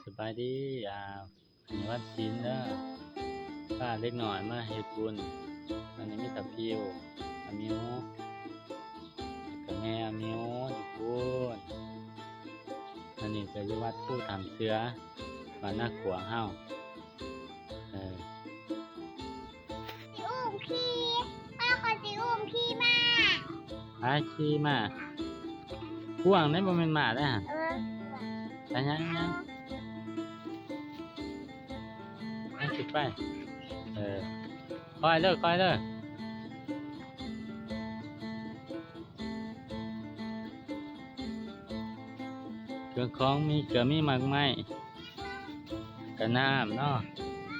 ສະບາຍດີ ອ່າ ມື້ວັນສິນເດີ ພາເດັກນ້ອຍມາເຮັດບຸນ. ອັນນີ້ມີຕາພິວ ອາມິວ ແລ້ວກໍແມ່ອາມິວຢູ່ພຸ້ນ. ອັນນີ້ກໍຢູ່ວັດພູຖ້ຳເສືອ ບ້ານນາຂວາງເຮົາ. ເອີ ຊິອຸ້ມຂີ່ ພໍ່ຂ້ອຍຊິອຸ້ມຂີ່ມ້າ ໄປຂີ່ມ້າ. ກວາງເດ້ ບໍ່ແມ່ນມ້າເດ້ຫັ້ນ. ເອີ ໄປ ຍ່າງ ຍ່າງ ໄປ ຊິໄປ. ເອີ ຄ່ອຍເດີ ຄ່ອຍເດີ. ເຄື່ອງຂອງມີ ກໍມີໝາກໄມ້ ກະນ້ຳເນາະ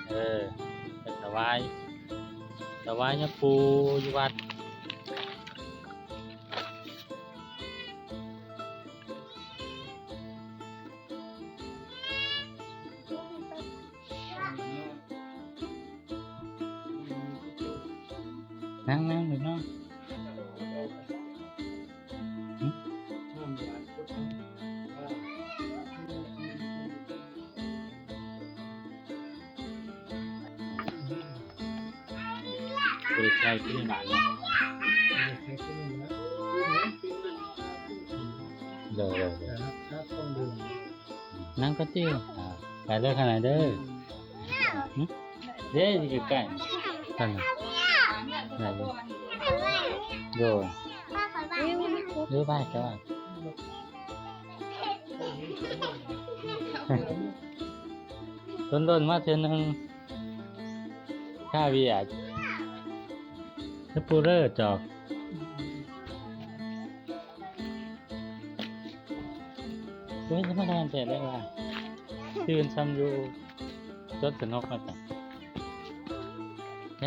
ເອີ ໄປຖວາຍ ຖວາຍຍາປູ່ຢູ່ວັດ. ນັ່ງ ນັ່ງ ລູກນ້ອງ. ບໍ່ໄດ້ໃສ່ກິນໃນບ້ານເນາະ. ໂດຍ ໂດຍ ໂດຍ. ນັ່ງກ່ອນຕິ ອ່າ ໄປເລີຍຂ້າງໃນເດີ. ຫຶ ເດ້ ຢູ່ໃກ້ໆ ນັ້ນນະ ໄດ້ຢູ່. ໂດຍ ເດີ ໄປ ໄປ ໂດນໆ ມາເທື່ອໜຶ່ງ ຄາວຽກ ແລ້ວປູເລີຈອກ. ໂອ້ຍ ທຳມະດາແທ້ເດ້ວ່າ ຕື່ນຊ້ຳຢູ່ ສົວນສະໜຸກວ່າຊັ້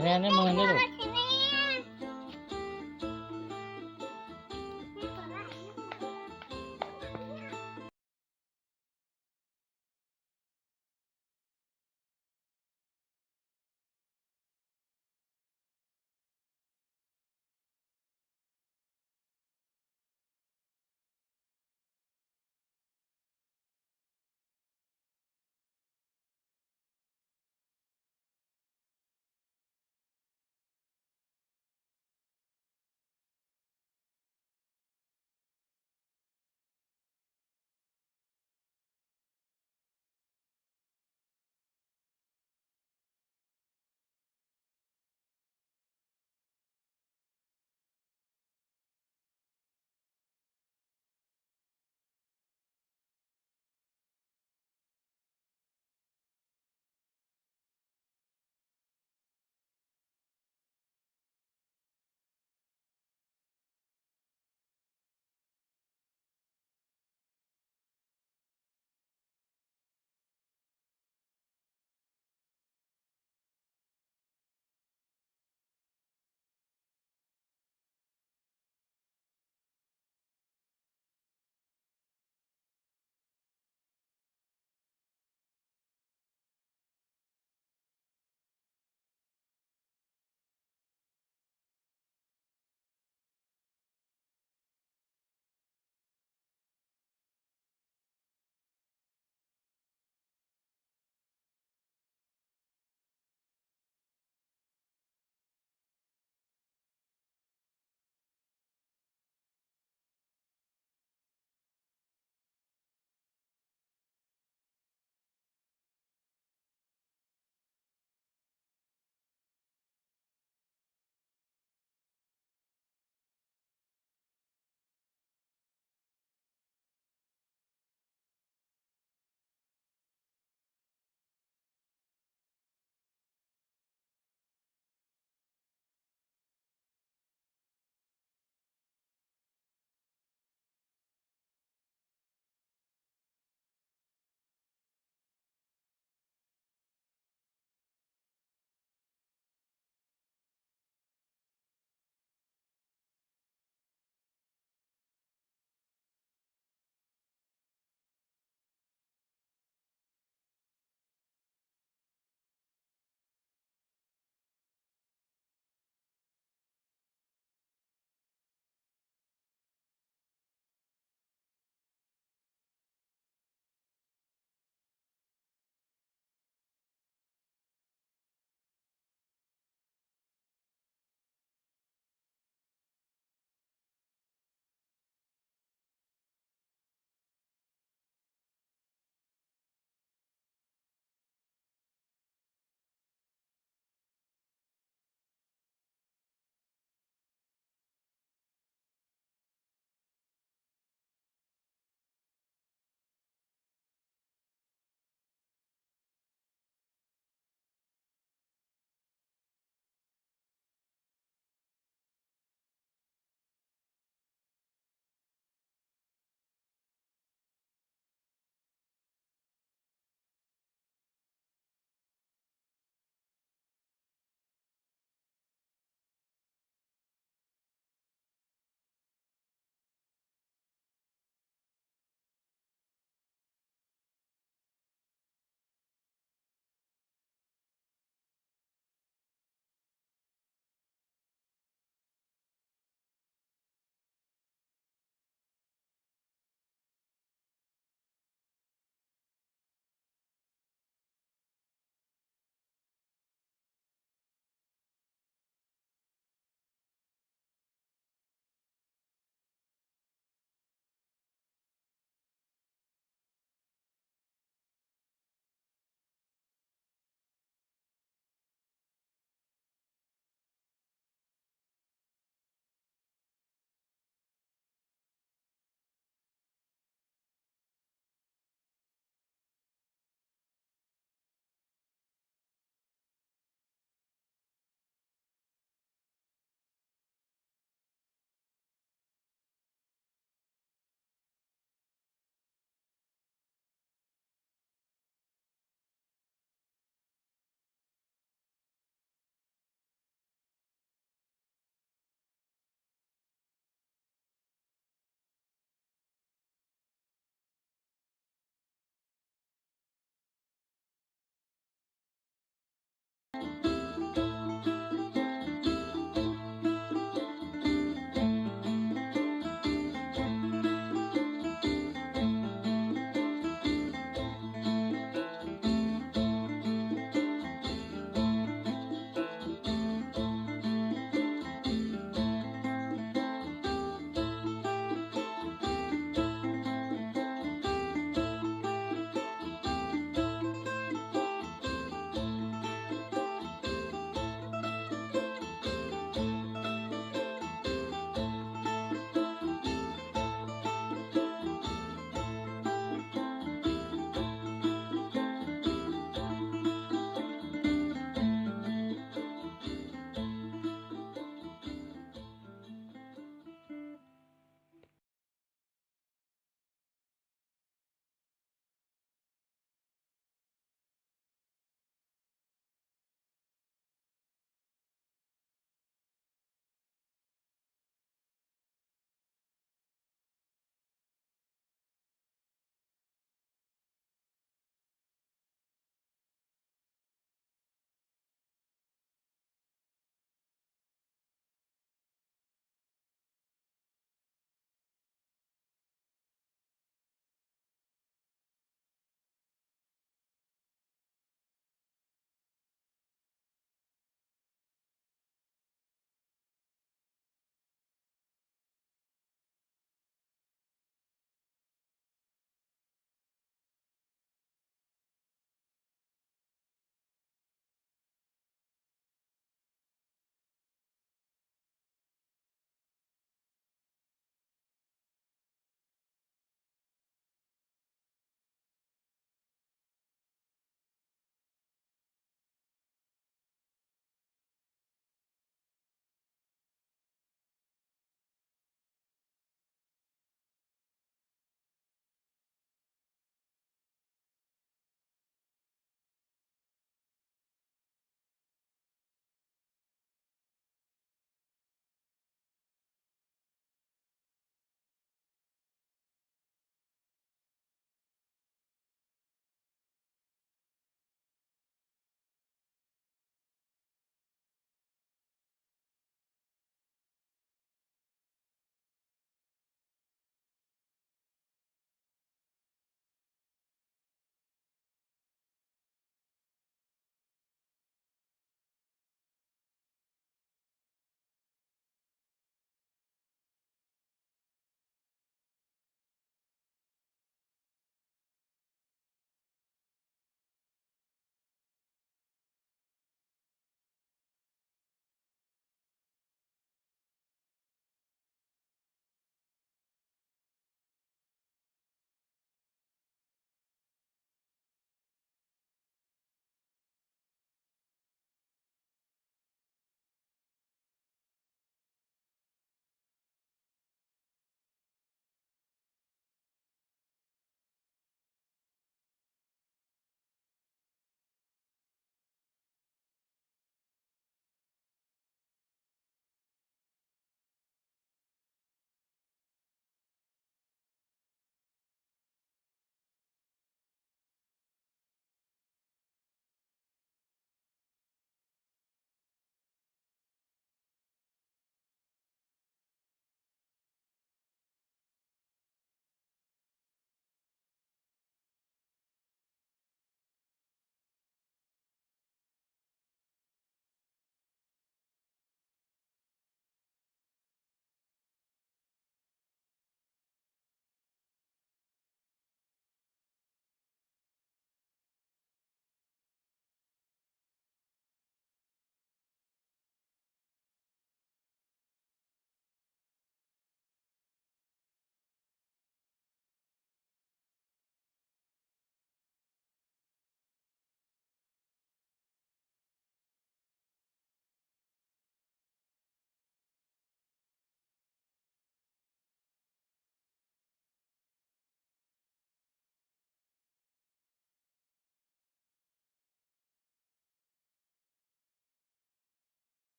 ນ. ແນ່ໆ ໃນມືນີ້ລູກ.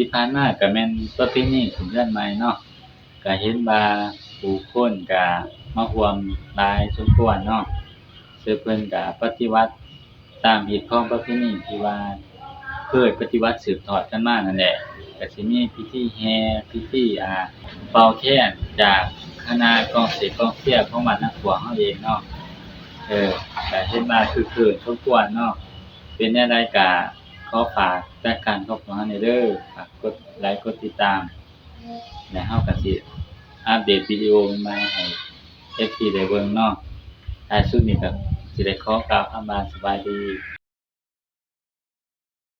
ທີ່ຜ່ານມາກະແມ່ນປະເພນີຂຶ້ນເຮືອນໃໝ່ເນາະ ກະເຫັນວ່າຜູ້ຄົນກະມາຮ່ວມຫຼາຍສົມຄວນເນາະ ເຊິ່ງເພິ່ນກະປະຕິວັດຕາມຮີດຄອງປະເພນີທີ່ວ່າເຄີຍປະຕິວັດສືບທອດກັນມານັ້ນແຫຼະ ກະຊິມີພິທີແຫ່ ພິທີ ອາ ເປົ່າແຄນຈາກຄະນະກອງເສກກອງເຊຍຂອງບ້ານນາຂວາງເຮົາເອງເນາະ ເອີ ກະເຫັນວ່າຄຶກຄື້ນສົມຄວນເນາະ ເປັນແນວໃດກະ ຂໍຝາກລາຍການຂອງພວກເຮົາແດ່ເດີ ຝາກກົດໄລກົດຕິດຕາມ ແລະເຮົາກະຊິອັບເດດວິດີໂອໃໝ່ໆໃຫ້ເອັຟຊີໄດ້ເບິ່ງເນາະ ທ້າຍສຸດນີ້ກະຊິໄດ້ຂໍກ່າວຄຳວ່າສະບາຍດີ.